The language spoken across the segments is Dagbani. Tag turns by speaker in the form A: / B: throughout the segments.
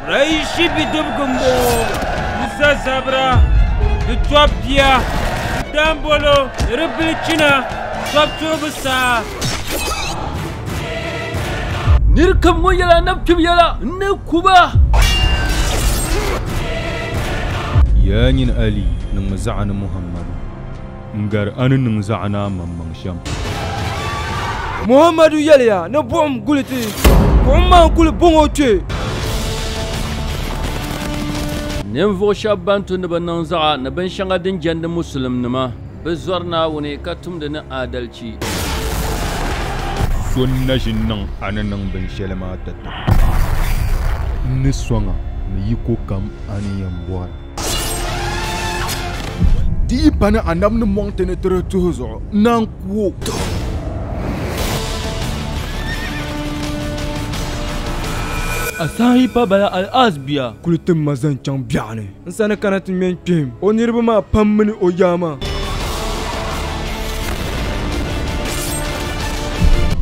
A: Quraishi bidibgi m-bɔŋɔ, Musa zabira, ni tɔbu bia, ni daambolo, ni di bilichina, tɔbu tuhibu saha.
B: Nir kam ŋun yɛli anabi kpib yɛla, n ni ku ba.
C: Yaa nyini Ali, niŋmi zaɣa ni Muhammadu n-gari a ni niŋ zaɣa ni a maŋmaŋ shɛm.
D: Muhammadu yɛliya ni buɣim guli ti, buɣim maa n-kuli bɔŋɔ kpe.
B: Ninvuɣ shɛb ban tu ni bɛ niŋ zaɣa ni binshɛŋa din jɛndi Musulimnima, bɛ zɔri Naawuni ka tumdi ni aadalichi.
C: So n-na ʒi n-niŋ a ni niŋ binshɛli maa tatabo. N ni sɔŋ a ni yiko kam a ni yɛn bɔra.
E: Di yi pa ni anabi ni mɔŋ ti ni ti di tuhi zuɣu, n naan ku o.
B: A saha yi pa bala Al-Aas bia.
D: Kuli tim ma zaŋ chaŋ biɛɣuni n sani kana ti ŋme n-kpihim o niriba maa pam mini o yaa maa.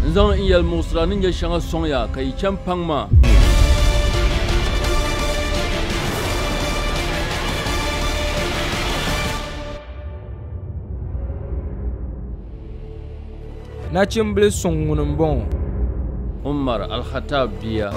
B: N zaŋ n yɛlimuɣisira ni nyɛ shɛŋa sɔŋ ya ka yi chani paŋ ma.
D: Nachimbili suŋ ŋuni m-bɔŋɔ.
B: Umar Al-Khattab bia.